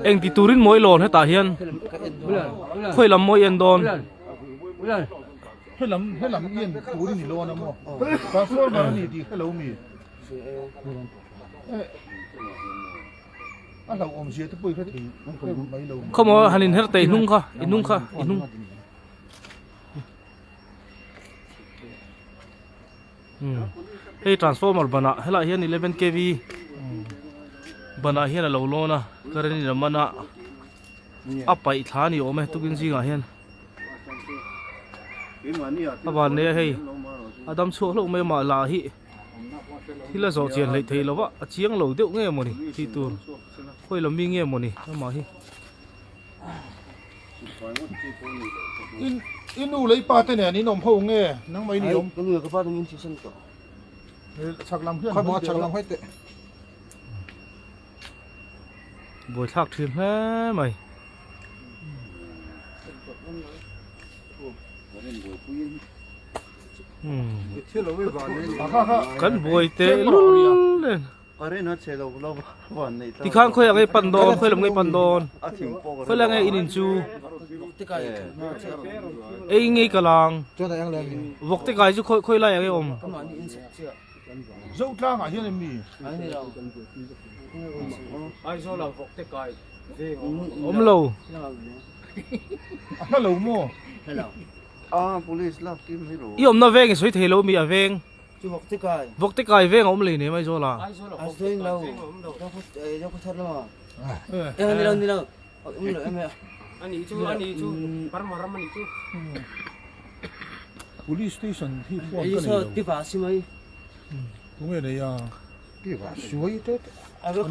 Eng ti turin maw i lawn hetah hian khawi lam maw i en dawn? Helam helam i en turin i lawn a maw? Transformer a ni tih hrelo mi? A hlauhawm zia te pawh i hre thei mai lo. Khawmaw han inher teh i hnung kha i hnung kha i hnung. Hei transformer banah helaiah hian 11 kv banah hian a lo lawn a current in a man a a paih thla a ni awm e tukin zingah hian a van nei a hei a dam chhuak hlauh mai a mah lah hi thil a zawh chian hleih theih lova a chiang lo deuh nge mawni tih tur khawi lam mi nge mawni amah hi. In i nu leh i pa te nen in awm ho nge nangmah in i awm? Ka nu leh ka pa te min thihsan tawh. Chhak lam hian hawi teh lam hawi teh. Buaithlak thin hle mai. Kan buai teh lul nen. Tikhan khawi ah nge pan dawn khawi lam nge pan dawn khawi lai nge in in chu ei ngei ka lang vawk te kai chu khawi khawi lai ah nge awm. Awm lo. I awmna veng i sawi thei lo mi a veng. Chu vawk te kai. Vawk te kai veng a awm lei nem Aizawl ah. A veng lo. Zo thar lama. Eh ni lo ni lo. Awm lo em e. Ani chu ani chu Burma ram ani chu. Police station hi phone ka nei lo. Ti va si mai. Tunge nei a? Ti va si mai te.